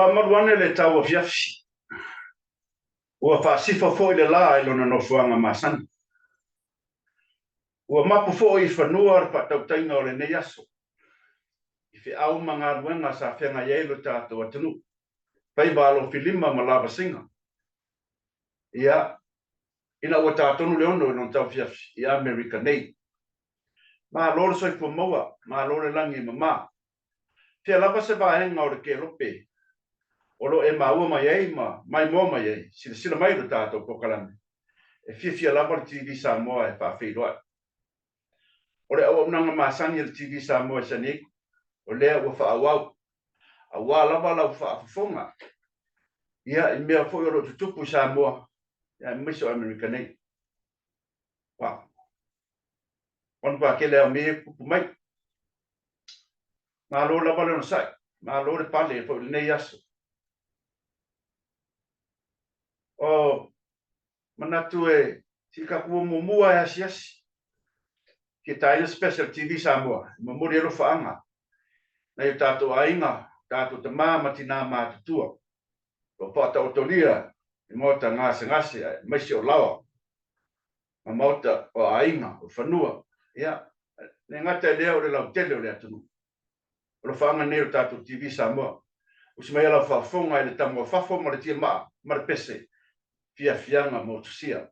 Faamalu ane le tauafiafi, ua faasifo foi le la i lona nofoaga masani. Ua mapu foi i fanua le faatautaiga o lenei aso, i feau ma galuega sa feagai ai lo tatou atunuu, faiva alofilima ma lavasiga. Ia, ina ua ta tonu le 6 i lona tauafiafi i Amerika nei. Malo le soifua maua, malo le lagi e mama. Fea lava se vaega o le kelope o lo o e maua mai ai ma maimoa mai ai, silasila mai i lo tatou polokalame, e fiafia lava le TV Samoa e faafeiloai. O le auaunaga masani a le TV Samoa i San Diego, o lea ua faaauau, aua lava lau faafofoga ia i mea foi o lo o tutupu i Samoa, aemaise o Amerika nei. Wow. Ua matua tele lava o mea ia e tutupu mai. Malo lava le onosai, malo le pale foi i lenei aso. O manatu e se i tatou o muamua e asiasi fia taina special TV Samoa e momoli ai alofaaga nai o tatou aiga, tatou tama ma tina matutua o lo o faataotolia i maota gasegase aemaise o laoa ma maota o aiga, o fanua. Ia, le gata i lea o le lautele o le atunuu. O alofaaga nei o le tatou TV Samoa. Usi mai lau faafofoga i le tama o fafo ma le tiamaa ma le pese, fiafiaga motusia.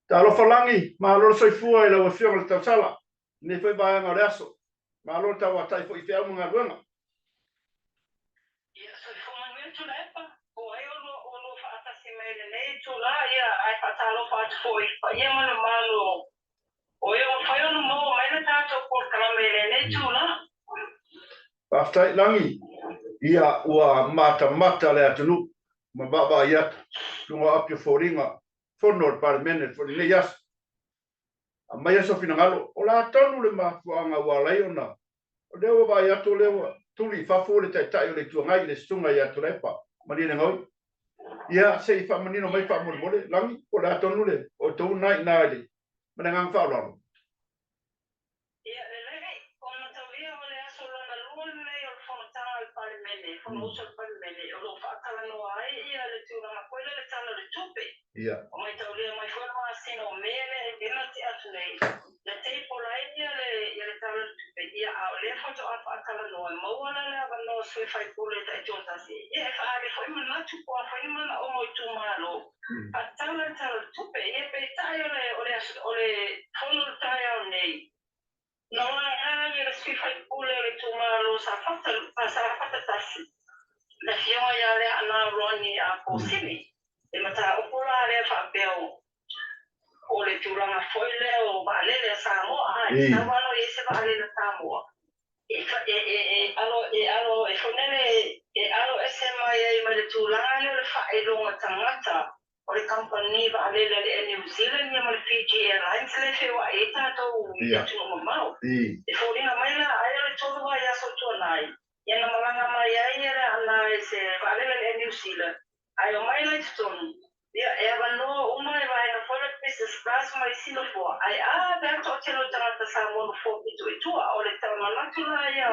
Talofa Lagi, malo le soifua i lau Afioga i le Tausala i lenei foi vaega o le aso. Malo le tauatai foi i feau ma galuega. Ia, soifua manuia Tuilaepa, po o ai o lua faatasi mai i lenei itula, ia, ae faatalofa atu foi i le paia ma le mamalu o e ua mafai ona maua mai le tatou polokalame i lenei itula. Faafetai Lagi, ia ua matamata le atunuu ma vaavaai atu i luga o api o foliga fono a le Palemene foi lenei aso. Aumaia sou finagalo, o le a tonu le mafuaaga ua ala ai ona o lea ua vaai atu o lea ua tuli i fafo le Taitai o le Itu Agai, le Susuga ia Tuilaepa Malielegaoi. Ia, se i faamanino mai faamolemole, Lagi, po o le a tonu le outou lena i ina i le, ma le agaga faaaloalo. Ia lelei, o mataulia o le aso lona lua lenei o le fonotaga a le Palemene, Fonousu a le Palemene, o lo o faatalanoa ai ia le tulaga foi lea le Tala o le Tupe. O mataulia mai foi le masina o Me lea e lima tea atu nei, na table ai ia le ia le Tala o le Tupe, ia a o lea faatoa faatalanoa, e maua la le avanoa sui faipule taitoatasi, ia e faaali foi manatu po o a foi ni manaoga o itumalo, faatatau la le Tala o le Tupe. Ia peitai o le o le aso o le fono o le taeao nei, Na laga le sui faipule o le itumalo Safata, Safata 1, le afioga ia Leaana Ronnie Kosini, le mataupu la lea faapea o le tulaga foi lea o vaalele a Samoa, a e tatau lava ona i ai se vaalele a Samoa e, e, e, e alo, e alo, e foi lele, e alo ese mai ai mai le tulaga lea o le faailoga tagata o le kamupani vaalele a le Air New Zealand ia ma le Fiji Airlines lea e feoai ai tatou i atunuu mamao. E foliga mai la ai o le tolu vaiaso tuanai ia na malaga mai ai ia Leaana i se vaalele a le Air New Zealand ae omai la i totonu ia e avanoa uma e vaega foi le business class ma isi nofoa ae a pe a toatele o tagata Samoa nofoa pito i tua. O le manatu la ia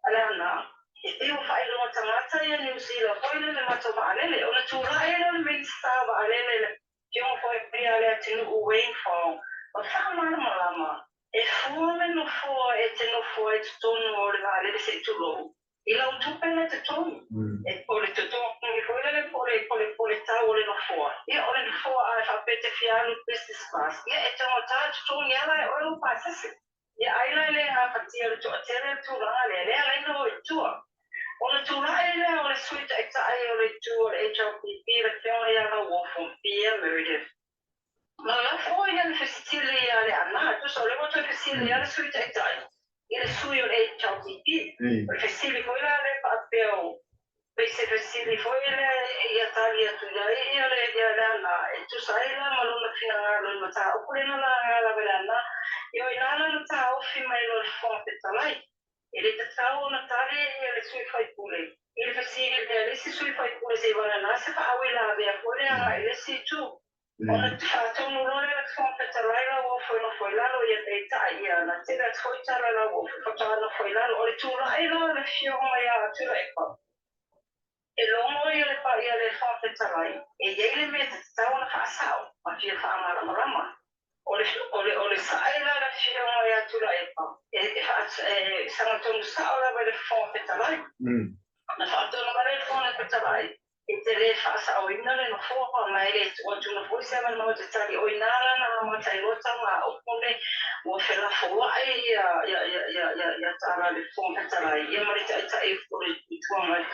a Leaana e pei ua faailoga tagata ia Niu Sila foi lele matou vaalele ona tulai ai lea o le Minisita o Vaalele le Afioga foi ia Leatinuu Wayne Fong ma faamalamalama e fua le nofoa e te nofo ai totonu o le vaalele se i tulou i lau tupe le totogi e o le totogi foi lele po o le po le po le tau o le nofoa ia o le nofoa a e faapea e te fia alu business class ia e taugata totogi ala e oe lou pasese. Ia ai la e le gafatia le toatele le tulaga lea, lea ala ai na o i tua. Ona tulai lea o le Sui Taitai o le Itu o le HRPP, le Afioga ia Lauofo, Pierre Meredith. Na lafo ia le fesili ia Leaana, tusa o lea ua toe fesili lava le Sui Taitai i le sui o le HRPP. O le fesili foi la lea faapea o Pei se fesili foi lea ia tali atu i ai ia le ia Leaana e tusa ai la ma lona finagalo i le mataupu lea na laga lava e Leaana. Ia o i ina la na taofi mai loa le Fofoga Fetalai. E le tatau ona tali ia le sui faipule i le fesili a le isi sui faipule seivagana se faauilavea foi lea agai i le isi itu. Ona faatonu loa lea le Fofoga Fetalai Lauofo e nofo i lalo ia peitai ia na tele atu foi tala Lauofo faatoa nofo i lalo. O le tulai la o le Afioga ia Tuilaepa e logo ia le ia le Fofoga Fetalai e i ai le mea e tatau ona faasao ma fia faamalamalama. O le o le o le sae la le Afioga ia Tuilaepa e e faa e sagatonu sao lava i le Fofoga Fetalai. Na faatonu mai lea le Fofoga Fetalai E te le faasaoina le nofoa ma e le tuu atuina foi se avanoa e te tali. O i ina la na amata ai loa tauga upu nei, ua felafoai ia, ia, ia, ia, ia, ia tala le Fofoga Fetalai, ia ma le Taitai o le Itu Agai.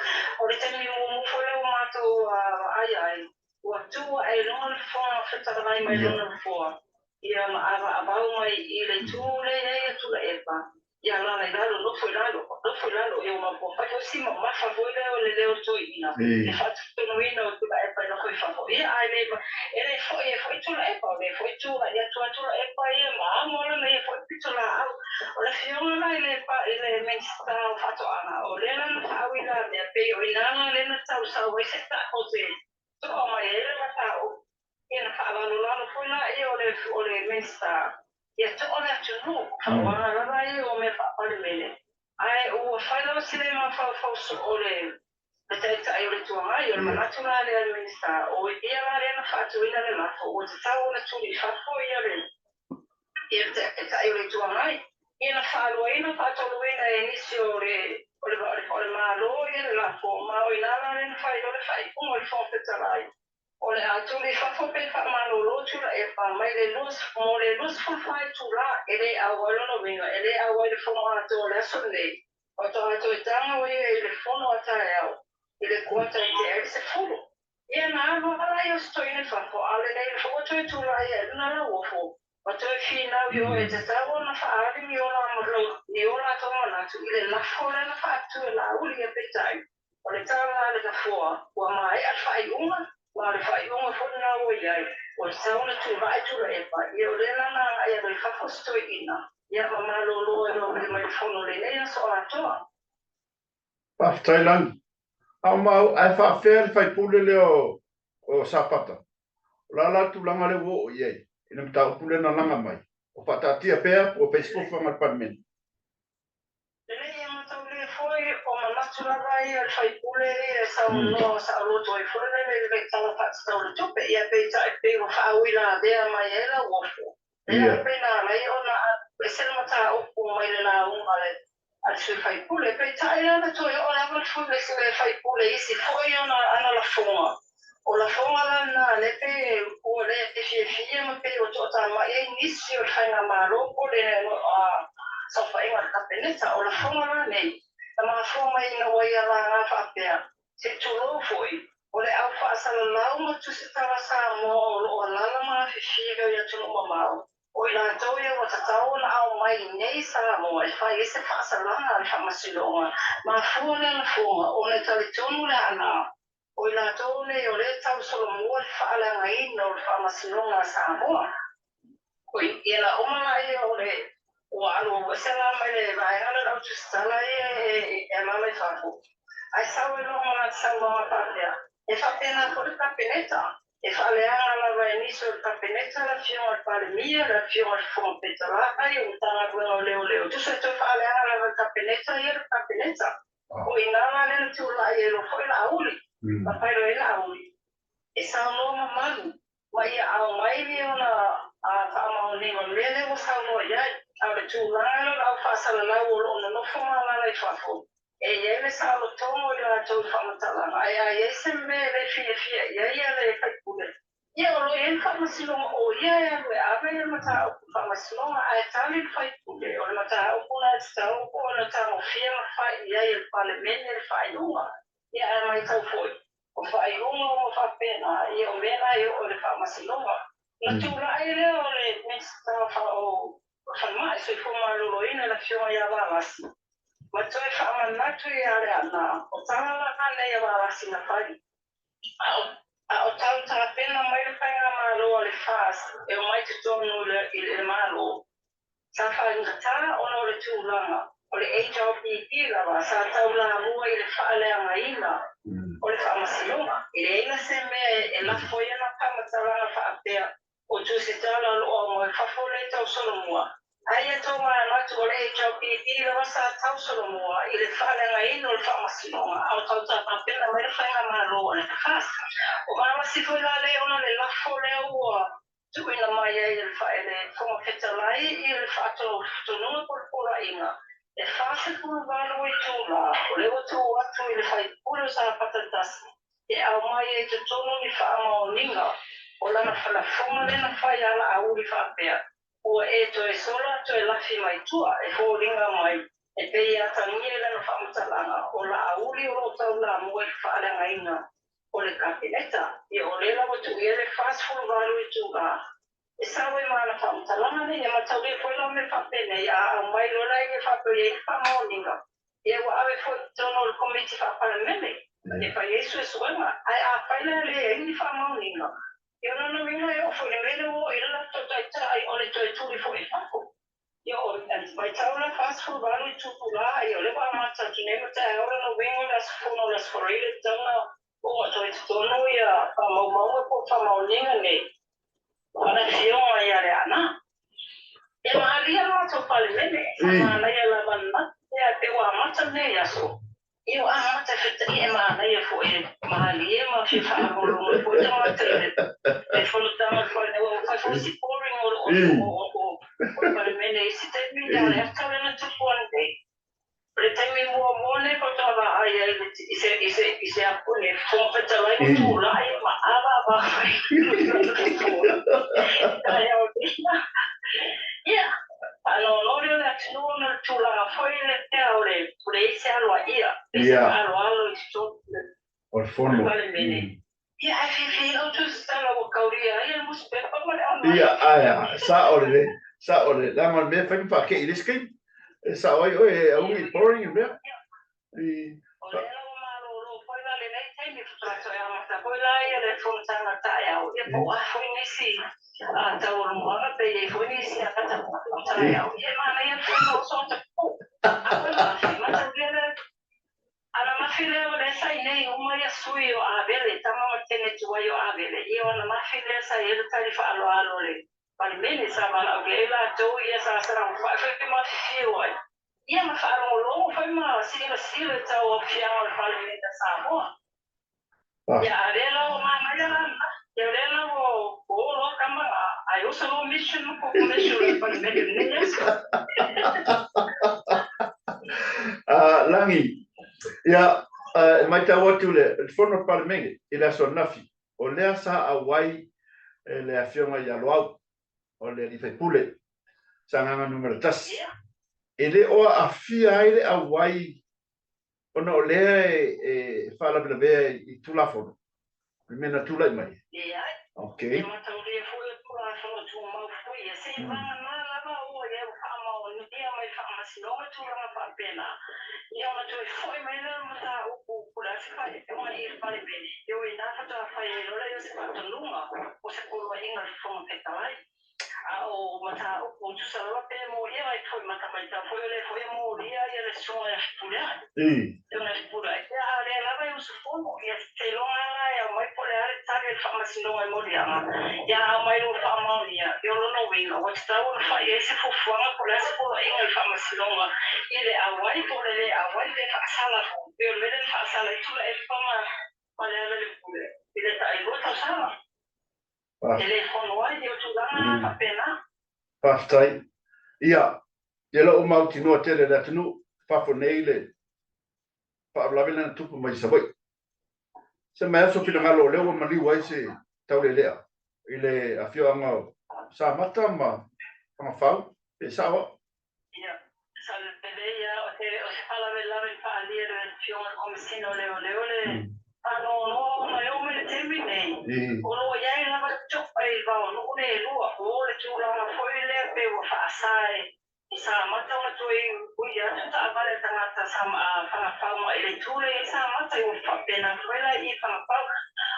O le taimi muamua foi lea ua matou vaai ai, ua tu ae i luga le Fofoga Fetalai mai lona nofoa, ia ma avaavau mai i le itu lea i ai ia Tuilaepa, Ia alaala i lalo, nofo i lalo, nofo i lalo, ia ua ua fai foi si mamafa foi lea o le leo toeaina, le faatonuina o Tuilaepa e nofo i fafo. Ia, ae le, e le foi ai foi Tuilaepa, o lea foi tulai atu lava Tuilaepa ia ma amo lana ia foi pitolaau. O le afioga la i le, i le Minisita o Faatoaga, o lea la na faauilavea, pei o i ina la lea na tausau ai se o se toa mai ai le mataupu. Ia na faalalolalo foi laia o le, o le Minisita, ia toa le atunuu, faaaoga lava ia o mea faa-Palemene, ae ua fai lava si le mafaufau soo o le, le Taitai o le Itu Agai. O le manatu la lea a le Minisita, o ia la lea na faatuina le lafo, ua tatau ona tuli i fafo ia le, ia le Taitai o le Itu Agai. Ia na faaluaina, faatoluina e nisi o le, o le, o le Malo ia le lafo, ma o i ina la lea na fai loa le faaiuga o le Fofoga Fetalai. O le a tuli i fafo pe faamalolo Tuilaepa mai le mo le 24 itula e le auai lona uiga e le auai i le fono atoa o le aso lenei. Faatoa toe taga o ia i le fono a taeao i le kuata e tea ai le 10. Ia na alu lava la ia o si toeaina i fafo, a o lenei foi ua toe tulai ae i luna lauofo ma toe finau i o e tatau ona faaali ni o latou manatu i le lafo lea na faatu e Laauli. Ia peitai, o le tala a le Nofoa, ua maea le faaiuga, ma o le faaiuga foi lena ua i ai, ua tatau ona tulai Tuilaepa. Ia o lea la na agai atu i fafo si toeaina, ia ma malolo ai loa mai le fono i lenei aso atoa. Faafetai Lagi. A o maua, ae faafefea le faipule lea o Safata? O le a la le tulaga lea ua oo i ai i le mataupu lea na laga mai? O faataatia pea po o fai se fofoga a le Palemene? Lelei e mataulia foi, o manatu lava ia o le faipule ia e saunoa saoloto ai foi lele i le Tala Faatatau o le Tupe, ia peitai pei ua faauilavea mai ai lauofo. Lea la pei na ala ai ona ese le mataupu mai le lauga a le sui faipule. Peitai la na toe oo lava le faipule i isi foi ona ana lafoga. O lafoga la lena lea pei ua le fiafia ma pei ua toatamai ai nisi o le faigamalo po o le saofaiga a le Kapeneta. O lafoga la nei, na mafua mai ina ua ia laga faapea, se i tulou foi, o le au faasalalau ma tusitala Samoa o lo o alaala ma afifio i atunuu mamao, o i latou ia ua tatau ona aumai i nei i Samoa e fai ai se faasalaga a le Faamasinoga. Mafua lea lafoga ona e talitonu Leaana, o i latou nei o lea e tausolomua le faaleagaina o le Faamasinoga a Samoa. Ia na uma la ia o le ua alu ese la mai le vaega lea o le au tusitala ia e alaala i fafo, ae sau ai loa ma lana saunoaga faapea, e faapena foi le Kapeneta, e faaleaga lava e nisi o le Kapeneta le Afioga i le Palemia, le Afioga i le Fofoga Fetalai, o Matagaluega o Leoleo, tusa e toe faaleaga lava e le Kapeneta ia le Kapeneta. O i ina la lea na tulai ai loa foi Laauli, na fai loa i ai Laauli, e saunoa mamalu ma ia aumai ni ona faamaoniga o le mea lea ua saunoa i ai. A o le tulaga lea o le au faasalalau o lo o nonofo ma alaala i fafo, e i ai le saolotoga o i latou i le faamatalaga, ae a i ai se mea e le fiafia i ai le faipule, ia o lo o i ai le faamasinoga o ia e alu e ave le mataupu i le faamasinoga, ae tali le faipule, o le mataupu lena e tatau ona tagofia ma fai i ai e le Palemene le faaiuga. Ia ae matau foi, o faaiuga uma faapena, ia o mea na e oo i le faamasinoga. Ona tulai lea o le Minisita o Falemai, Soifua Maloloina, le Afioga ia Valasi, ma toe faamanatu ia Leaana, o tala la nei a Valasi na fai, a o tau tapena mai le faigamalo a le FAST e omai totonu i le Malo. Sa faigata ona o le tulaga o le HRPP lava sa taulamua i le faaleagaina o le Faamasinoga. E leai la se mea e lafo ai ana faamatalaga faapea o tusitala o lo o aumai fafo lea e tausolomua. Ae ia tou manatu o le HRPP lava sa tausolomua i le faaleagaina o le Faamasinoga a o tau tapena mai le faigamalo a le FAST. O Valasi foi la lea ona le lafo lea ua tuuina mai ai e le Fofoga Fetalai i le faatonuga po o le poloaiga e 48 itula, o lea ua tuu atu i le faipule o Safata 1 e aumai ai i totonu ni faamaoniga o lana lafoga lea na fai a Laauli faapea, ua e toe sola toe lafi mai tua e foliga mai e pei e atagia i lana faamatalaga o Laauli o lo o taulamua i le faaleagaina o le Kapeneta. Ia o lea la ua tuu i ai le 48 itula e sau ai ma ana faamatalaga nei. E mataulia foi la mea faapenei, a aumai loa la ia faapea e i ai ni faamaoniga, ia ua ave foi i totonu o le Komiti Faa-Palemene e fai ai suesuega. Ae afai la e leai ni faamaoniga, ia o lona uiga e oo foi i le mea lea ua oo i ai le latou taitai o le toe tuli foi i fafo. Ia o le vaitau la 48 itula, ia o lea ua amata atu nei ma taeao, lona uiga o le aso fono o le aso Faraile e tatau ona oo atu ai i totonu ia faamaumauga po o faamaoniga nei o le Afioga ia Leaana. E malia lo latou Palemene, sa manaia lava ananafi, ae pei ua amata lenei aso. Ia ua amata e fetaia e manaia foi e malie ma fia faalogologo foi tagata i le fonotaga o le Palemene. Ua fai foi si boring o le Palemene i isi taimi, a o le ata lea na tupu ananei. O le taimi muamua lenei faatoa vaai ai i se i se i se a foi le Fofoga Fetalai ua tulai ma avaava foi taeao lea. Ia, faanoanoa lea o le atunuu ona o le tulaga foi lea o le o le i ai se aloaia, le faaaloalo i totonu o le Fono. Palemene. Ia, ae fiafia ai outou i se tala ua kaulia ai le nusipepa ma le aumai. Ia, ae a, sao lelei, sao lelei. Leaga o le mea e fai ma faakei i le isi taimi. E sao ai oe, e auga i boring le mea. O lea la ua malolo foi la lenei taimi faatoa toe amata foi la ia le fonotaga taeao, ia po o a foi nisi taualumaga pe i ai foi nisi ata o taeao. Ia e manaia le fono oso ata po. A mataulia le Ananafi lea o lea sa i nei uma ia sui o Avele, tama ma teine tuai o Avele, ia o ananafi lea sa i ai le tali faaaloalo a le Palemene, sa valaaulia ai latou ia sa salafai foi ma afifio ai, ia ma faalogologo foi ma silasila i tauaofiaga o le Palemene a Samoa. Ia a lea la ua manaia la lena, ia o lea la ua o loa tama la, ae oso loa mission ma population o le Palemene i lenei aso. Lagi, ia, e matau atu le Fono a le Palemene i le aso ananafi, o lea sa auai le Afioga ia Loau, o le alii faipule, Sagaga Numera 1. E le o aafia ai le auai ona o lea e faalavelavea i Tulafono, le mea na tulai mai. Leai. Ok. E mataulia foi o Tulafono Tumau foi ia, se i vagana lava ua i ai ua faamaonia mai Faamasinoga tulaga faapena, ia ona toe foi mai lea o le mataupu po o le a se faaiuga i le Palemene, ia o i ina faatoa fai ai loa lea o se faatonuga o se poloaiga a le Fofoga Fetalai. A o mataupu tusa lava pe molia ai foi mata matau foi o lea foi e molia ia le susuga ia Fepuleai. Susuga ia Fepuleai, ia a o lea lava e usufono, ia seiloga lava la e aumai po o le a le tali a le Faamasinoga i moliaga, ia a aumai loa faamaonia, ia o lona uiga ua tatau ona fai i ai se fuafuaga po o le a se poloaiga a le Faamasinoga i le auai po o le le auai pe faasala foi. Pei o le mea lea na faasala ai Tuilaepa ma Lealailepule i le tailua tausaga. E le fono ai ia tulaga na faapena. Faafetai. Ia, ia lou mautinoa tele le atunuu, fafo nei le faalavelave lea na tupu mai i Savaii. Se mai aso finagalo o lea ua maliu ai se taulelea i le afioaga o Samata ma Fagafau, pe sao au? Ia, sa lelei a, o se, o se faalavelave na faaalia e le Afioga i le Komesina o Leoleo le faanoanoa ona e oo mai i le taimi nei, o lo o i ai lava le to'a i va o nuu nei e lua, o le tulaga foi lea pei ua faasa e i Samata ona toe ui atu taavale a tagata sa Fagafau mai i le itu lea i ai Samata, ua faapena foi la i Fagafau.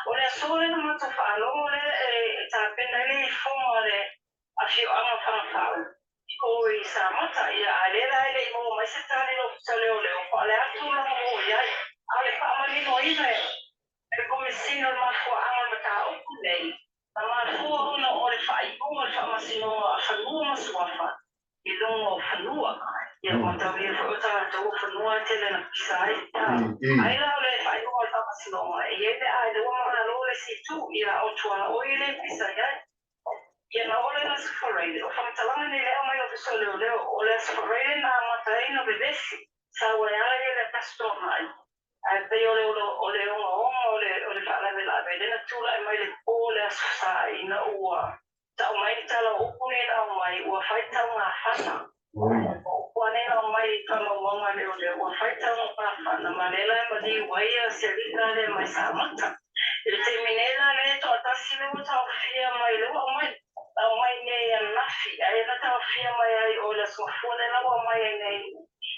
O le aso lea na matou faalogo lea e tapena ai le ifoga a le afioaga o Fagafau i o i Samata, ia, a lea la e le i maua mai se tali i le Ofisa Leoleo po o le a tulaga ua oo i ai. A o le faamaninoina e le Komesina o le mafuaaga o le mataupu lenei, na mafua ona o le faaiuga o le Faamasinoga a Fanua ma Suafa i luga o fanua, ia, ua mataulia foi o tatou fanua e tele na pisa ai. Ai la o le faaiuga o le Faamasinoga, e i ai le a ua malo le isi itu, ia, o tuaoi le pisa i ai. Ia na oo lea i le Aso Faraile, o faamatalaga nei le aumai Ofisa o Leoleo, o le Aso Faraile na amata ai ona vevesi, sau ai ala ia i le Aso Toonai, ae pei o le o le ogaoga o le o le faalavelave lea na tulai mai le po o le Aso Sa ina ua tau mai le tala o upu nei na aumai ua fai taugafana. O upu lava nei na aumai i faamaumauga a leoleo ua fai taugafana ma lea la e maliu ai ia se alii la lea mai Samata. I le taimi nei la lea e toatasi lea ua taofia mai lea ua aumai aumai nei ananafi ae na taofia mai ai o le Aso Gafua lea la ua aumai ai nei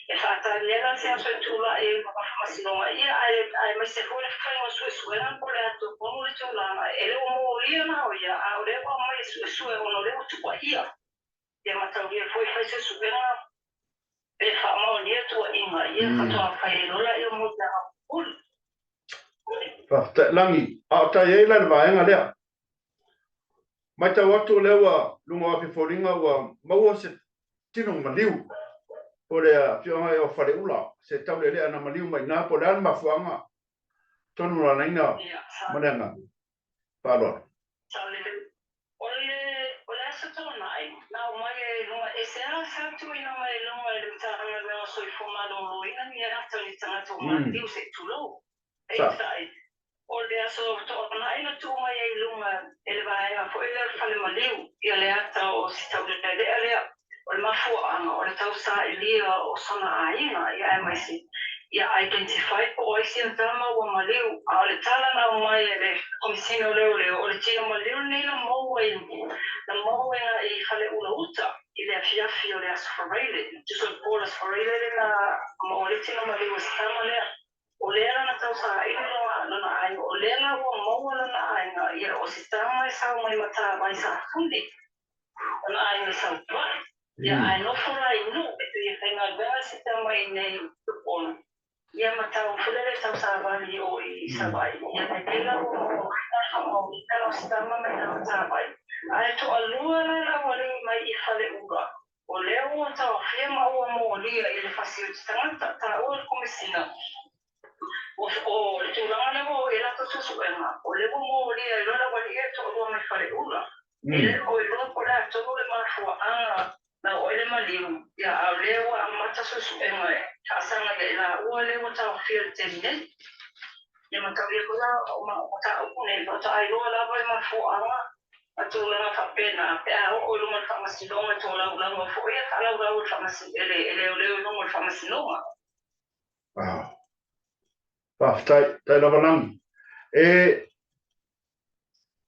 e faatali ai la se aso e tulai ai ma faamasinoga ia ae aemaise foi le faiga o suesuega po o le a tonu le tulaga e le o molia la o ia a o lea ua aumai e suesue ona o lea ua tuuaia. Ia mataulia foi fai se suega pe faamaonia tuuaiga ia faatoa fai ai loa laia mo le aoauli. Faafetai. Lagi, a o tai ai la i le vaega lea. Matau atu o lea ua luga o api foliga ua maua se tino maliu po o le afioaga ea o Faleula, se taulelea na maliu mai i ina po o le a le mafuaaga tonu na alaina ma le agaga faaaloalo. Saolelei. O le, o le Aso Toonai, na aumai ai i luga, e se a sa tuuina mai i luga e le Matagaluega o Soifua Maloloina ni ata o ni tagata ua maliliu se i tulou. Peitai, o le aso Toonai na tuu mai ai i luga e le vaega foi lea o le fale maliu ia le ata o si taulealea lea. O le mafuaaga o le tausailia o sona aiga ia aemaise ia identify po o ai sia tama ua maliu. A o le tala na aumai e le Komesina o Leoleo, o le tino maliu lenei na maua i na maua i Faleula Uta i le afiafi o le Aso Faraile. Tusa o le po o le Aso Faraile lea na maua ai le tino maliu o si tama lea. O lea la na tausaili lona aiga, o lea la ua maua lona aiga, ia o se tama e sau mai Matavai Safune, lona aiga i Savaii. Ia ae nofo la i Nuu, e pei e faigaluega se tama i inei i Upolu, ia ma tau foi lele tausavali i o i Savaii. Ia ae pei la ua maua mai la le faamauina o se tama mai Matavai. Ae toalua la le aualii mai i Faleula, O lea ua taofia ma ua molia i le fasioti tagata, taua e le Komesina. O le tulaga lea ua oo i ai latou suesuega, o lea ua molia ai loa le aualii ia e toalua mai Faleula. E le o iloa po o le a tonu le mafuaaga na oo ai le maliu, ia, a o lea ua amata suesuega e faasaga ia i laua lea ua taofia i le taimi nei. Ia mataulia foi la o mataupu nei, faatoa iloa lava le mafuaaga ma tulaga faapena pe a oo i luma o le Faamasinoga e tolaulauga foi ia faalaulau e le e leoleo i luma o le Faamasinoga. Wow. Faafetai, tai lava Lagi. E,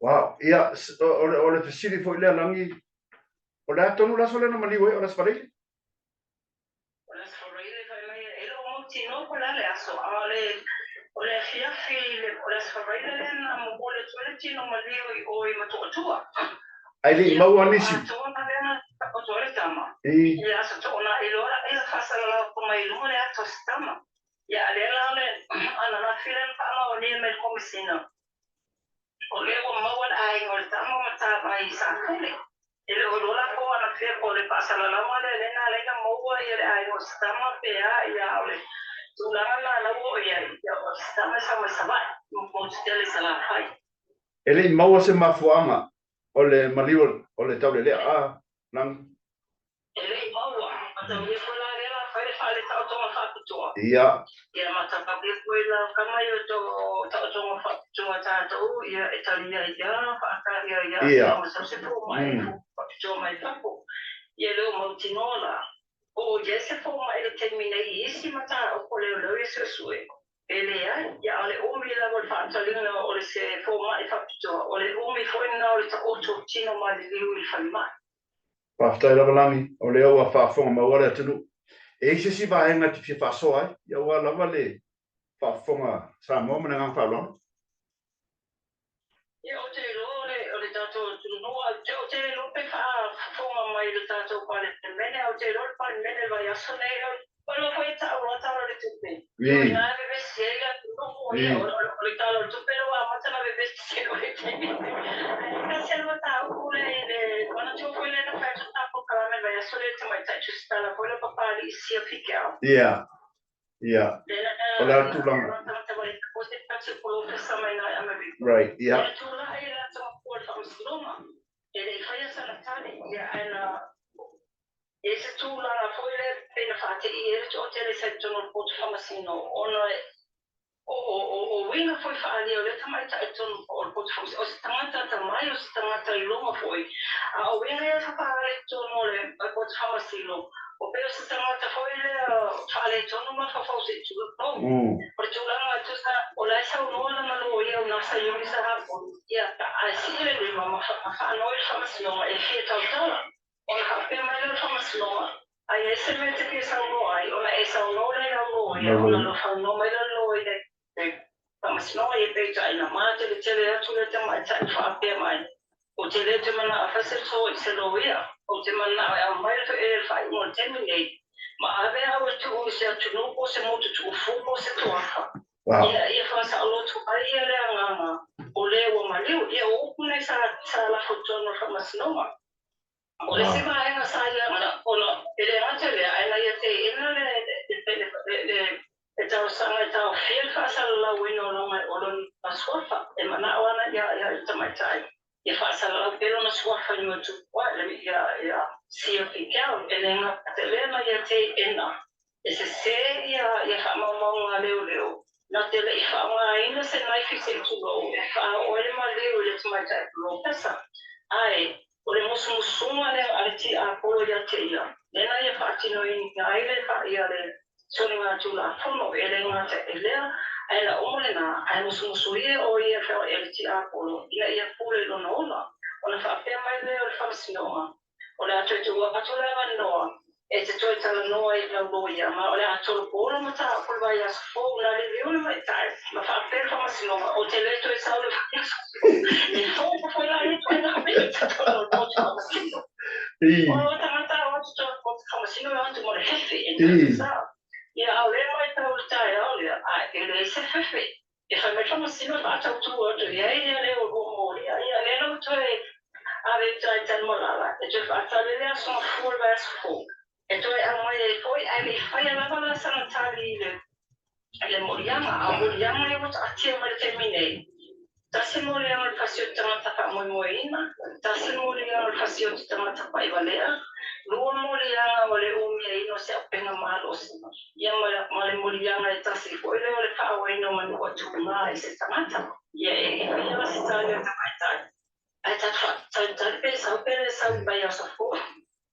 wow, ia, o le fesili foi lea Lagi, o le a tonu le aso lea na maliu ai, o le Aso Faraile? O le Aso Faraile fai mai e le o mautinoa po o le a le aso, a o le o le afiafi o le Aso Faraile lea na momoli atu ai le tino maliu i o i Matuatua. Ae le i maua nisi. Atoa na lea na taoto ai le tama. I le Aso Toonai loa ia faasalalau mai i luga le ata o se tama. Ia a lea la o le ananafi lea na faamaonia mai e le Komesina. O lea ua maua le aiga o le tama o Matavai i Safune. E le o iloa la po o anafea po o le faasalalauga lea lea na ala ai ona maua ia le aiga o se tama pe a ia a o le tulaga lena la ua oo i ai ia o se tama e sau mai Savaii, motu tele i Salafai. E le i maua se mafuaaga o le maliu o le taulelea a Lagi? E le i maua. Mataulia foi la lea la fai le faaletaotoga faapitoa. Ia. Ia mataulia foi la kama ia to taotoga faapitoa tatou ia e talia ai ia faatali ai ia Ia. Ma sau se fomai faapitoa mai fafo. Ia le o mautinoa la po o i ai se fomai i le taimi nei i isi mataupu a leoleo ia suesue. E leai, ia a o le umi lava o le faataliga o le se fomai faapitoa, o le umi foi lena o le taoto o tino maliliu i le falemai. Faafetai lava Lagi, o lea ua faafofoga maua le atunuu. E i ai se isi vaega e te fia faasoa ai, ia aua lava le faafofoga Samoa ma le agaga faaaloalo. Ia ou te iloa o le, o le tatou atunuu, ou te le iloa pe faafofoga mai i le tatou Palemene, ae ou te iloa le Palemene i le vaiaso nei, o le foi e tau loa Tala o le Tupe. Ia o ina e vevesi ai le atunuu, ia o le Tala o le Tupe lea ua amata ona vevesi ai loa i le taimi lenei. Ae tasi lava le mataupu lea i le manatua foi lea na fai atu lena polokalame i le vaiaso lea i le tamaitai Tusitala foi lea Papalii Sia Fikeau. Ia, ia. O le a le tulaga? Right, ia. Lea tulai le ata mapua i le Faamasinoga, e le i faia sana tali, ia ae na E i ai se tulaga foi lea pei na faateia ai le toatele sa i totonu o le Poto Faamasino ona o uiga foi faaalia o lea tamaitai i totonu o le Poto Faamasino, o se tagata atamai, o se tagata iloga foi, a o uiga ia sa faaali i totonu o le Poto Faamasino, o pei o se tagata foi lea faaletonu mafaufau se i tulou. O le tulaga e tusa o la e saunoa lana loia o Nasa Iuli Sahapuni, ia, ae sii le lima ma faanoi le Faamasinoga e fia tautala. Ona faapea mai lea o le Faamasinoga, A i ai se mea e te fia saunoa ai, ona e saunoa lea i lau loia, ona saunoa mai lea o le loia i le Faamasinoga, ia peitai na mateletele atu lea tamaitai ma faapea mai, Ou te le toe manao e fai se to i se loia, ou te manao e aumai le faaiuga o le taimi nei, ma ave au e tuu i se atunuu po o se motu tuufou po o se toafa. Ia, ia faasaoloto ai ia le agaga o le ua maliu. Ia o upu nei sa lafo i totonu o le Faamasinoga. O le isi vaega sa ia ona e le gata i lea, ae na ia teena le talosaga e taofia le faasalalauina o lona suafa. E manao ana ia le tamaitai ia faasalalau pea lona suafa i mea tupu ai, ia Sia Fikeau. E le gata i lea, na ia teena E sesē ia faamaumauga a leoleo, na te le i faaaogaina se naifi se i tulou e faaoo ai le maliu i le tamaitai polofesa. Ae, o le musumusuga lea a le tiapolo ia te ia, lea na ia faatinoina ai le ia le soligatulafono. E le gata i lea, ae na uma lena, ae musumusuia o ia e le tiapolo ina ia pule i lona ola. Ona faapea mai lea o le Faamasinoga, O le a toe tuu atu le avanoa e te toe talanoa i lau loia, ma o le a tolopo le mataupu i le vaiaso fou. Na liliu le ma'itai ma faapea le Faamasinoga, Ou te le toe sau i le vaiaso fou. E fou foi la ia ituaiga mea i totonu o le Kooti Faamasino. O lou tagata o atu totonu o le Kooti Faamasino e o atu ma le fefe e le sao. Ia, a o lea maitau i le taeao lea, a e leai se fefe. E fai mai Faamasino e faatautū atu i ai ia le olua molia. Ia lea la ua toe ave i uta i Tanumalala e toe faatali le aso mafua le vaiaso fou e toe aumai ai foi, ae le i faia lava la sana tali i le i le moliaga. A o moliaga ia ua taatia mai le taimi nei, tasi le moliaga o le fasioti tagata faamoemoeina, tasi le moliaga o le fasioti tagata pa'ivalea, lua moliaga o le umiaina o se auupega malosi, Ia ma le moliaga e tasi foi lea o le faaoaina o manua tūgā i se tagata. Ia e faia la se tali a le tamaitai, ae tatou faatalitali pe sau pe le sau i vaiaso fou.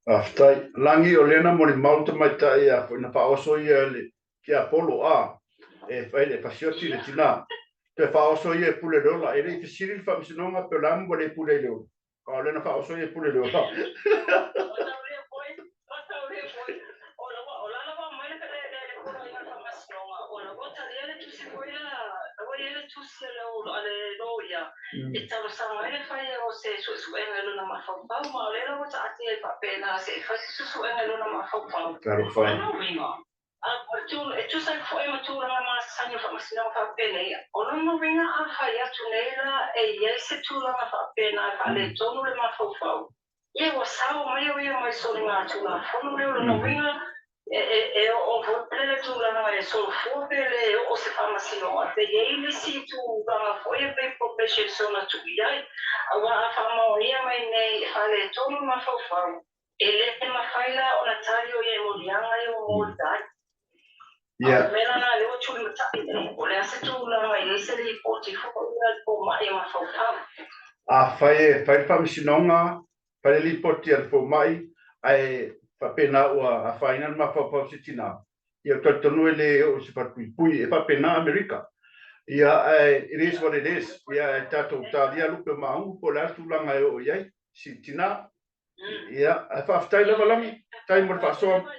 Faafetai. Lagi o lea na molimau le tamaitai ia foi na faaoso ia e le tiapolo a e fai le fasioti le tina. Toe faaoso ia e pule le ola. E le i fesili le faamasinoga pe o le a ua le pule ai le ola. A o lea na faaoso ia e pule le ola. E talosaga ai le faia o se suesuega i lona mafaufau, ma o lea la ua taatia ai faapena se i fai se suesuega i lona mafaufau. Talofa e. O lona uiga, e tusa ai foi ma tulaga masani o faamasinoga faapenei, o lona uiga a fai atu nei la e i ai se tulaga faapena e faaletonu le mafaufau, ia ua sao mai o ia mai soligatulafono lea. O lona uiga e oo foi le tulaga e solofua pe le oo se faamasinoga, pe i ai le isi tulaga foi e pei probation na tuu i ai, aua a faamaonia mai nei e faaletonu le mafaufau, E le mafai la ona tali o ia i moliaga ia ua molia ai. A o le mea la lena lea ua tulimatai nei, o le a se tulaga e i ai se lipoti foi a le fomai e mafaufau. Afai e fai le faamasinoga, fai le lipoti a le fomai ae faapena ua afaina le mafaufau o se tina, ia ou talitonu e le oo i se falepuipui. E faapena Amerika. Ia ae it is what it is. Ia ae tatou talia lupe o maaugu po o le a le tulaga e oo i ai si tina. Ia, ae faafetai lava Lagi, faafetai mo le faasoa.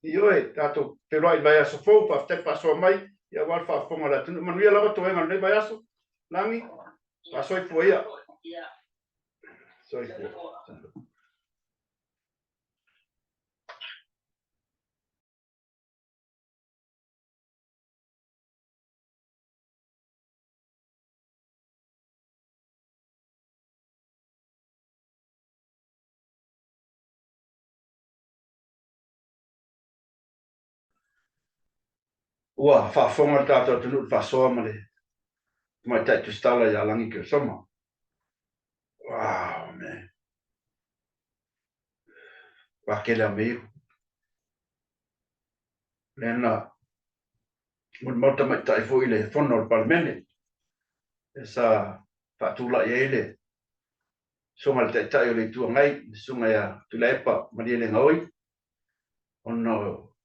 Ioe, tatou feiloai i le vaiaso fou, faafetai le faasoa mai, ia aua le faafofoga a le atunuu. Manuia lava toega o lenei vaiaso. Lagi, faasoifua ia. Soifua. Ua faafofoga le tatou atunuu i le faasoa ma le tamaitai tusitala ia Lagi Kersoma. Wow, man. Pakele a meiu. Lea na molimau tamaitai foi i le fono o le Palemene e sa faatulai ai le susuga i le Taitai o le Itu Agai, le Susuga ia Tuilaepa Malielegaoi, ona o,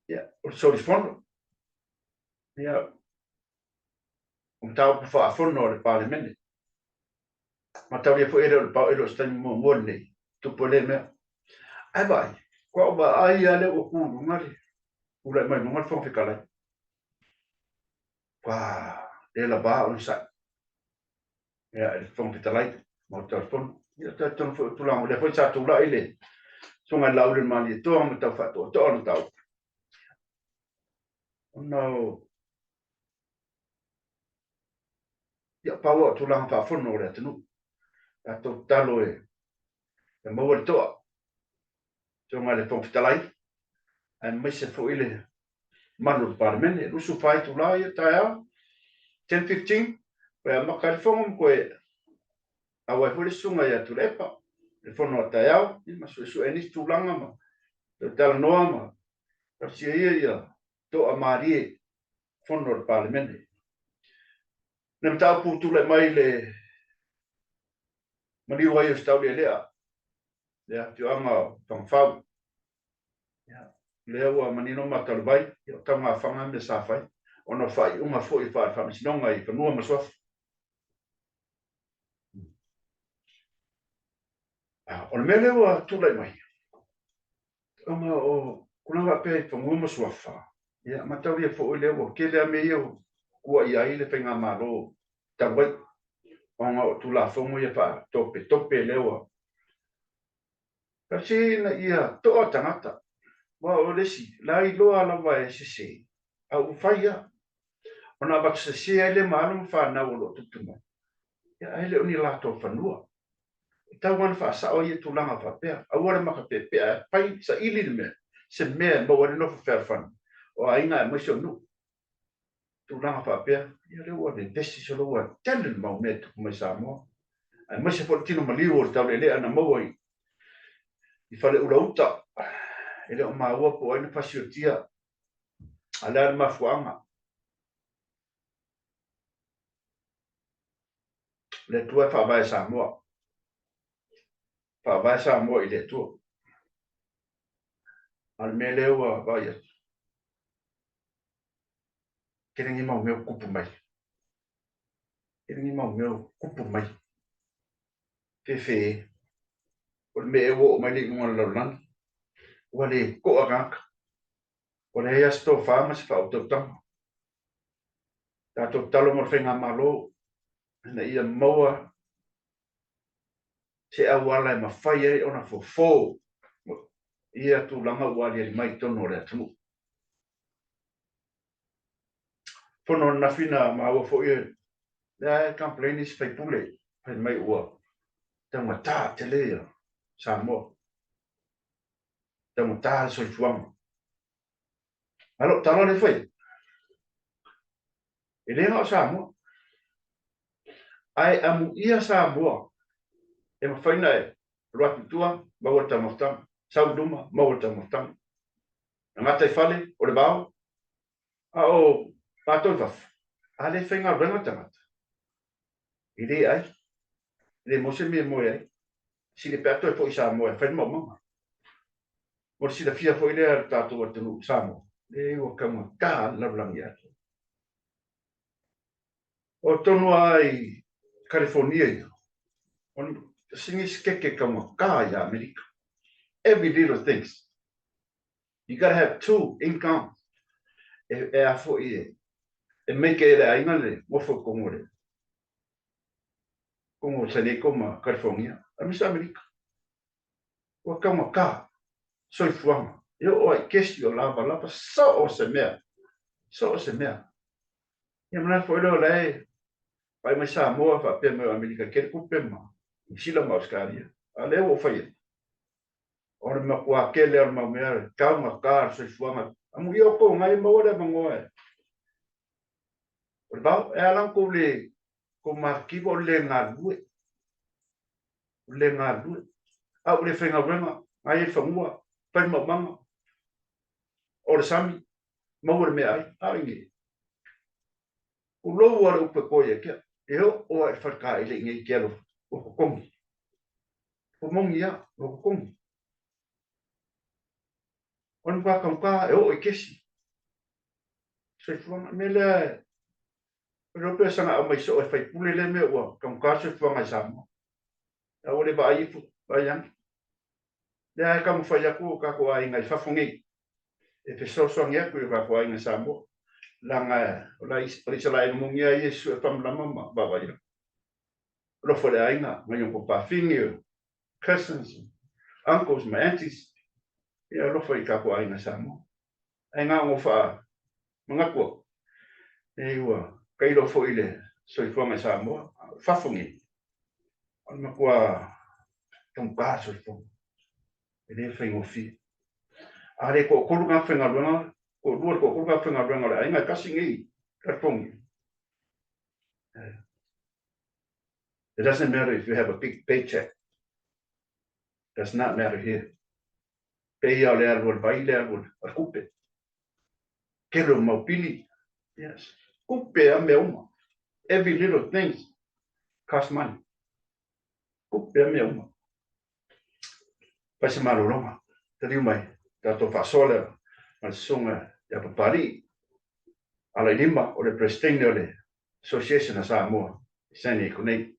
ia, o le solifono, ia, o mataupu faafono a le Palemene. Mataulia foi e le o le pao, e le o se taimi muamua lenei, tupu e lea mea. Ae vaai, kua ou vaai lava lea ua tu i luga le, tulai mai luga le Fofoga Fetalai. Ua le lava onosai. Ia, e le Fofoga Fetalai, Maota o le Fono. Ia, talitonu foi o tulaga, o lea foi sa tulai le Susuga i le Laauli o le Malietoa ma tau faatoatoa le mataupu. Ona o, ia, pau o tulaga faafono o le atunuu. Tatou tatalo e, e maua le toa. Susuga i le Fofoga Fetalai, aemaise foi le mamalu o le Palemene. 24 itula ia taeao, 10:15, toe amata ai le fono ma toe auai foi le susuga ia Tuilaepa i le fono a taeao, ma suesue ai nisi tulaga ma toe talanoa ma Tausia ia ia toa malie fono o le Palemene. Le mataupu tulai mai le maliu ai o Setaolialea, le afioaga o Fagafau. Ia, lea ua manino mata o le vai, ia o taugafaga mea sa fai, ona o faaiuga foi faale-faamasinoga i fanua ma suafa. O le mea lea ua tulai mai, ona o tulaga faapea i fanua ma suafa, ia mataulia foi lea ua tele lava mea ia ua tuuaia ai le faigamalo talu ai, ona o Tulafono ia faatopetope lea ua tasi ina ia toa tagata. Aua o le isi, la iloa lava e sese, a ua fai lava. Ona avatu sese ai lea ma alo ma fanau o lo o tupu mai, ia ae le o ni latou fanua. E tatau lava ona faasao ia tulaga faapea. Aua le maka peapea e fai saili le mea, se mea e maua ai le nofo fealofani o aiga aemaise o nuu. Tulaga faapea, ia lea ua vevesi solo ua tele le mau mea e tupu mai Samoa. Aemaise foi le tino maliu o le taulealea na maua i i Faleula uta. E le o maua po o ai na fasiotia, a o le a le mafuaaga. O le Atua e faavae Samoa. Faavae Samoa i le Atua. A o le mea lea ua vaai atu, tele nei mau mea ua tupu mai. Tele nei mau mea ua tupu mai. Fefe, o le mea ea ua oo mai le i luga o le lalolagi. Ua le toa tagata. Ua leai lava se tofa ma se faautautaga. Tatou tatalo mo le Faigamalo ina ia maua se auala e mafai ai ona fofo ia tulaga ua aliali mai i totonu o le atunuu. Fono ananafi na maua foi lea e complain isi faipule fai mai ua taugata tele ia Samoa, taugata le soifuaga. A lou tala lea fai atu, e le na o Samoa, ae amuia Samoa e mafai ona e alu atu i tua, maua le taumafataga, sau i luma, maua le taumafataga. Le gataifale, o le vao, a o matou i fafo, a le faigaluega tagata, e le ai, e le maua se mea e moe ai. Sili pe a toe foi i Samoa e fai le maumaga. Mo le silafia foi lea e le tatou atunuu Samoa, leai ua taugata le lalolagi atoa. O totonu lava i California ia, o sini sikeke taugata i Amerika. Every little things. You gotta have two income e, e a foi e, e make e le aiga le nofo i totonu o le totonu o San Diego ma California, aemaise Amerika. Ua taugata soifuaga, e oo lava i kesi o lavalava, so o se mea, so o se mea. Ia manatu foi lea o la e vaai mai Samoa faapea mai o Amerika e tele tupe ma Niu Sila ma Ausetalia. A o lea ua ou fai atu, o le matua tele o le mau mea, le taugata le soifuaga. Amuia outou na e maua le avanoa e o le vao, e ala ona tou le tou matitiva o le le galulue. O le le galulue. A ua le faigaluega, na i ai le fanua, fai le maumaga, o le sami, maua le meaai, a o inei. Pulou lava le upu e koe ia te au, e oo lava i le faletaile inei i te alofa, ua totogi. Ua moni lava, ua totogi. O le matua taugata e oo i kesi. Soifuaga, o le mea lea, e iloa pe saga aumai soo e faipule lea mea ua taugata le soifuaga i Samoa. A ua le vaai ifo, vaai ane. Lea e taumafai atu o tatou aiga i fafo nei e fesoasoani atu i o tatou aiga i Samoa, leaga o le Isalaelu moni lava ia e sue faamalama ma vaavaai atu. Alofa i le aiga, nai o papafine, o cousins, uncles ma aunties, ia alofa i tatou aiga i Samoa. Ae na ona ou faamanatu atu, e ua tailo foi i le soifuaga i Samoa, a o fafo nei, o le matua taugata le soifuaga, e le faigofie. A le toatolu tagata faigaluega, toalua i le toatolu tagata faigaluega o le aiga e tasi nei i California. It doesn't matter if you have a big paycheck. Does not matter here. Pei o le alu a le vai, le alu a le kupe. Tele o mau pili. Yes. Tupe a mea uma. Every little thing cost money. Tupe a mea uma. Fai se malologa. Taliu mai, tatou faasoa lea ma le susuga ia Papalii. Ala i lima o le Peresetene o le Association a Samoa i San Diego nei.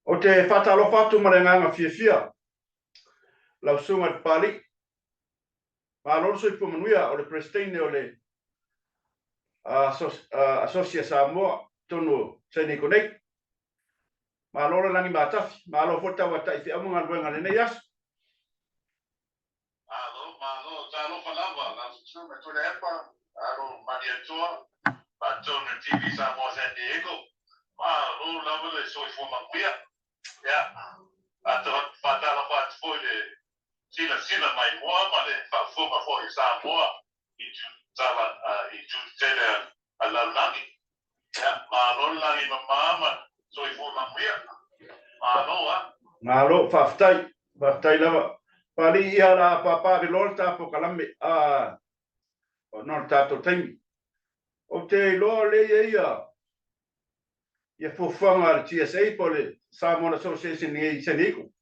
Ou te faatalofa atu ma le agaga fiafia lau susuga i le Papalii. Malo le soifua manuia o le Peresetene o le Asosi a Samoa totonu o San Diego nei. Malo le lagi matafi, malo foi le tauatai feau ma galuega i lenei aso. Malo, malo, talofa lava, lau susuga Tuilaepa, alo Malietoa, faatonu TV Samoa San Diego. Malo lava le soifua manuia. Ia, faatalofa atu foi le silasila maimoa ma le faafofoga foi i Samoa i tala i itu tetele a le lalolagi. Ia, malo le lagi mama ma soifua manuia. Malo a. Malo, faafetai, faafetai lava. Papalii ia la papa ave loa le ta polokalame a ona o le tatou taimi. Ou te iloa o lea e i ai ia fuafuaga a le GSA po o le Samoan Association i San Diego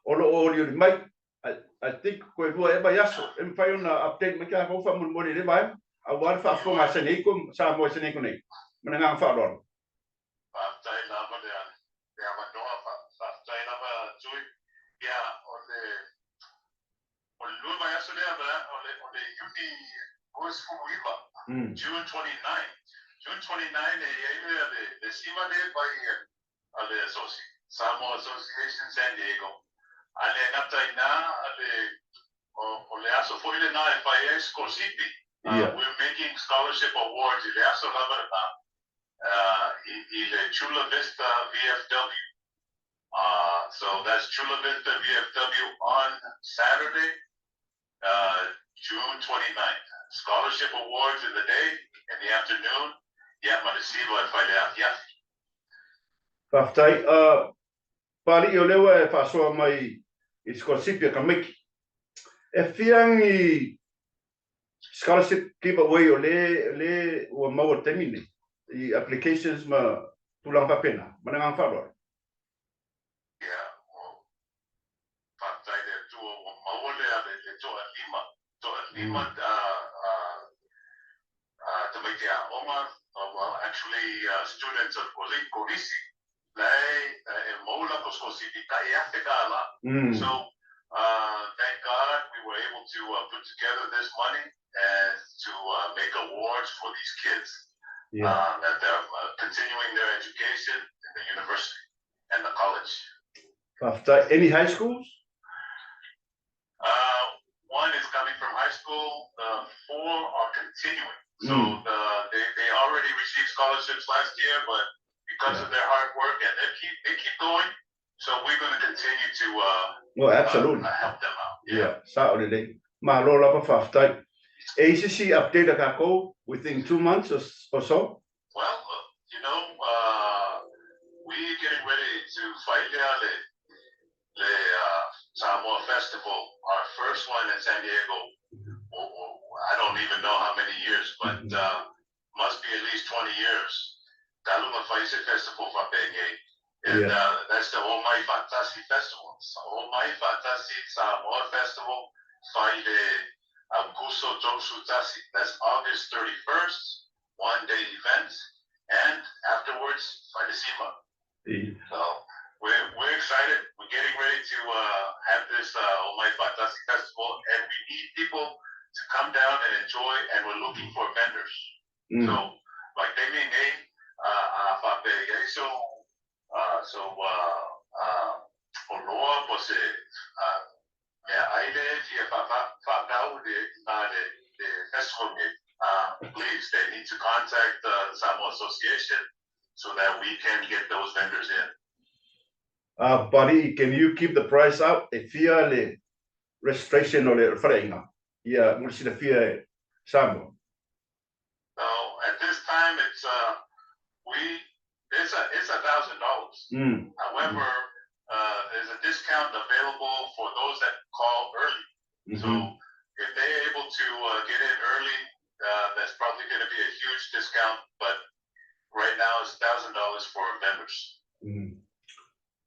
o lo o olioli mai. I think koe lua ea vaiaso e mafai ona update mai tatou faamolemole i lea vaega aua le faafofoga a San Diego, Samoa i San Diego nei. Ma le agaga faaaloalo. Faafetai lava le le avanoa, faafetai lava Tui. Ia, o le o le lua vaiaso lea o le o le Iuni 29, June 29. June 29 e i ai le le le siva lea fai a le Samoa Association San Diego. A le gata i ina le o le aso foi lena e fai ai sikolasipi. We're making scholarship awards i le aso lava lena i le Chula Vista VFW. So that's Chula Vista VFW on Saturday, June 29th. Scholarship awards in the day, in the afternoon, ia ma le siva e fai le afiafi. Faafetai. Papalii o lea ua e faasoa mai i sikolasipi a tamaiti. E fia ni scholarship giveaway o le ua maua i le taimi lenei i applications ma tulaga faapena. Ma le agaga faaaloalo. Ia, faafetai i le Atua ua maua lea le toalima, toalima tamaiti aoga, well, actually students of Kolisi, lae e maua latou sikolasipi tai $1,000. So, thank God we were able to put together this money and to make awards for these kids that they're continuing their education in the university and the college. Faafetai. Any high schools? One is coming from high school. Four are continuing. So they already received scholarships last year, but because of their hard work and they keep going, so we're going to continue to Oh, absolutely. Help them out. Yeah, sao lelei. Malo lava, faafetai. E i se isi update a tatou within 2 months or so? Well, we're getting ready to fai le Samoa Festival, our first one in San Diego. I don't even know how many years, but must be at least 20 years. Talu ona fai se festival faapenei. And that's the Omai Faatasi Festival. So, Omai Faatasi Samoa Festival, fai le Aukuso 31. That's August 31st, one day event. And afterwards, fai le siva. So we're excited. We're getting ready to have this Omai Faatasi Festival, and we need people to come down and enjoy, and we're looking for vendors. So, like they may name so so oloa po se mea aile fia faatau le na le festival nei. Please, they need to contact the Samoa Association so that we can get those vendors in. Buddy, can you keep the price up? E fia le registration o le faleaiga? Ia, mo le silafia e Samoa. So at this time, it's we it's $1,000. However, there's a discount available for those that call early. So if they're able to get in early, that's probably going to be a huge discount. But right now, it's $1,000 for vendors.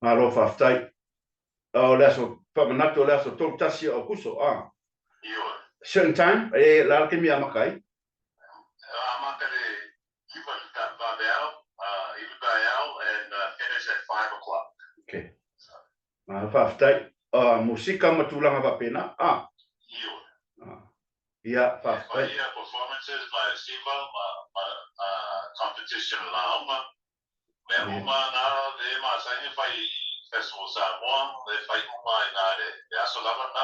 Malo faafetai. O le aso faamanatu o le aso 31 o Aukuso. Ah. Ioe. Certain time, e la le taimi amata ai? Amata le 9 i le vaveao, 9 taeao, and finish at 5 o'clock. Okay. Malo faafetai. Musika ma tulaga faapena. Ah. Ioe. Ah. Ia, faafetai. E fai ia performances ma siva ma ma competition lauga, mea uma na le masani ona fai i Festival Samoa, le fai uma ai ina i le aso lava lena.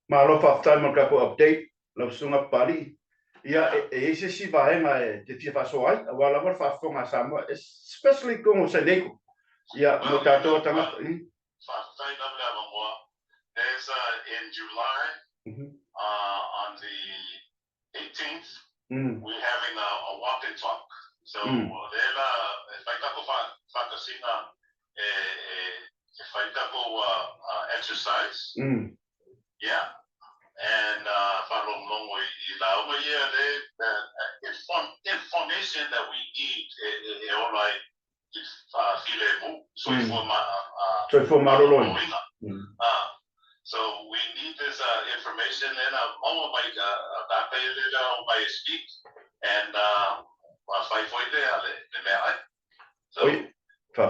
Malo faafetai mo le tatou update lau Susuga Papalii. Ia, e i ai se isi vaega e te fia faasoa ai aua lava le faafofoga a Samoa, especially i totonu o San Diego. Ia, mo tatou o tagata. Faafetai lava le avanoa. There's a in July on the 18th we having a walk and talk. So lea la e fai tatou faatasiga e fai tatou exercise. Yeah. And faalogologo i lauga ia le information that we need e ola ai filemu, soifua soifua maloloina. So we need this information lea na maua mai tātai lea na o mai e speak and fai foi lea le meaai. So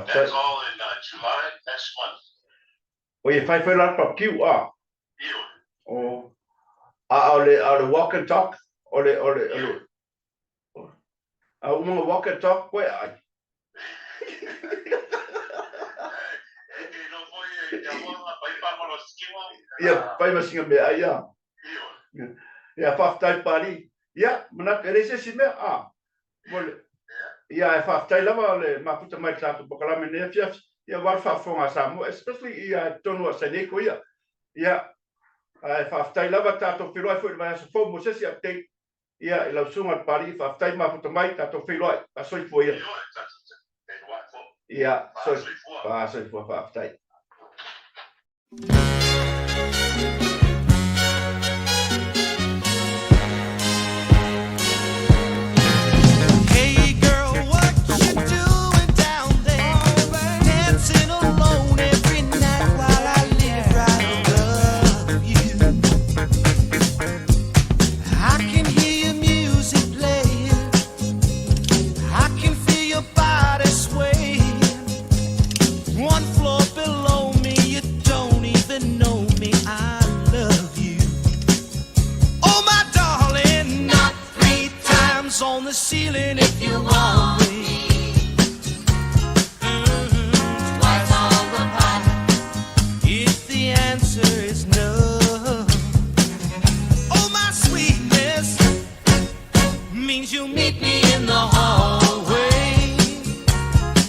that's all in July next month. Oi, e fai foi la le barbecue a? Ioe. Oh. A o le walk and talk, o le, o le, o le, A uma nga walk and talk koe ai. Ia, pai ma singa mea ai, a. Ia, faafetai Papalii. Ia, manatu, e leai se isi mea, a. Mo le, ia, e faafetai lava le mafuta mai i le tatou polokalame i lenei afiafi, ia, aua le faafofoga a Samoa, especially ia i totonu o San Diego ia. Ia, ae faafetai lava, tatou feiloai foi i le vaiaso fou mo se isi update. Ia, i lau susuga Papalii, faafetai mafuta mai, tatou feiloai, faasoifua ia. Ia, faasoifua, faafetai. Hey girl, what you doing down there? Dancing alone every night while I live right above you. I can hear your music playing. I can feel your body swaying. One floor below me, you don't even know me. I love you. Oh, my darling, knock 3 times on the ceiling if you want me. Twice on the pipe if the answer is no. Oh, my sweetness means you'll meet me in the hallway.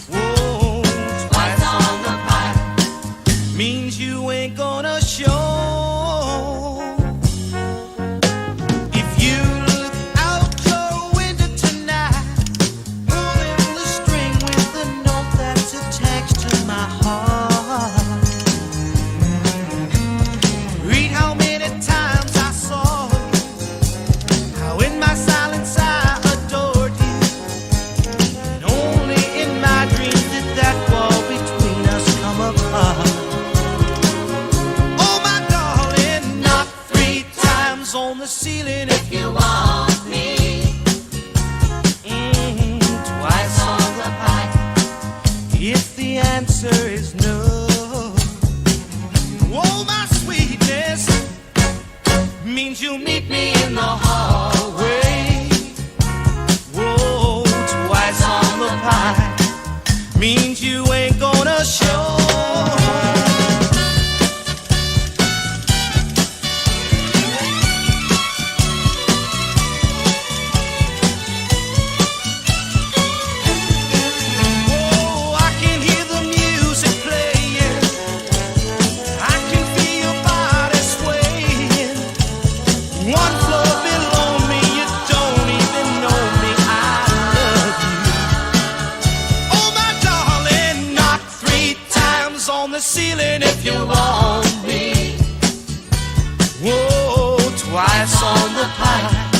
Whoa, twice on the pipe means you ain't gonna show. If you look out your window tonight, pulling the string with the note that's attached to my heart. Read how many times I saw you, how in my silence I adored you. And only in my dreams did that wall between us come apart. Oh, my darling, knock 3 times on the ceiling if you want me. Twice on the pipe if the answer is no. Oh, my sweetness means you'll meet me in the hallway. Whoa, twice on the pipe means you ain't gonna show. Oh, I can hear the music playing. I can feel your body swaying. One floor below me, you don't even know me. I love you. Oh, my darling, knock 3 times on the ceiling if you want me. Whoa, twice on the pipe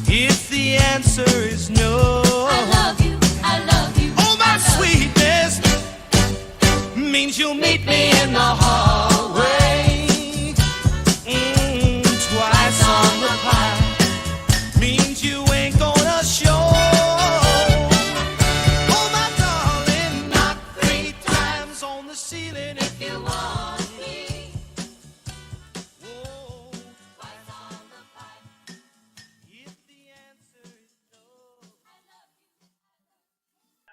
if the answer is no. I love you, I love you. Oh, my I love you. sweetness means you'll meet me in the hallway. Twice on the pipe means you ain't gonna show. Oh, my darling, knock 3 times on the ceiling if you want me. Whoa, Twice on the pipe.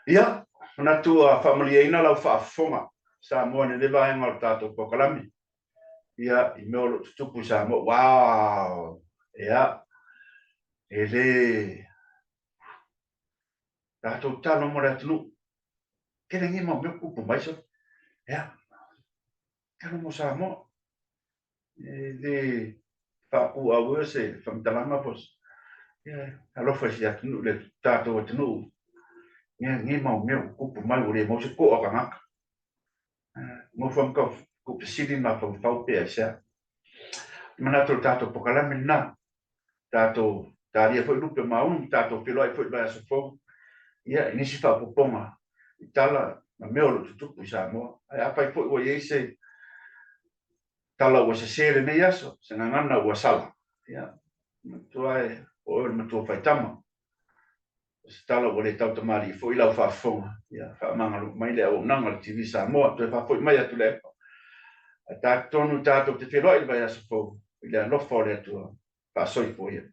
Ia, manatu ua faamalieina lau faafofoga Samoa i lenei vaega o le tatou polokalame. Ia, i mea o lo o tutupu i Samoa. Wow! Ia, e le tatou tatalo mo le atunuu. Tele nei mau mea o tutupu mai sole. Ia, tatalo mo Samoa. E le faapuauia se faamatalaga po o se alofa i si atunuu, le tatou atunuu. Ia, nei mau mea ua tupu mai ua le maua se toa o tagata. Nofo lava ma tau fesili ma mafaufau pe aisea. Manatu o le tatou polokalame lena, tatou talia foi lupe ma aunu ma tatou feiloai foi i le vaiaso fou, ia, i nisi faaopoopoga i tala ma mea o lo o tutupu i Samoa. Ae afai foi ua i ai se tala ua sese i lenei aso, se gagana ua sala, ia, matua e, o oe o le matua faitama. O se tala ua le tautamalii foi lau faafofoga, ia faamagalo mai le auaunaga a le TV Samoa, toe faafoi mai Atuilaepa. Ae tatonu tatou te feiloai i le vaiaso fou i le alofa o le Atua. Faasoifua ia.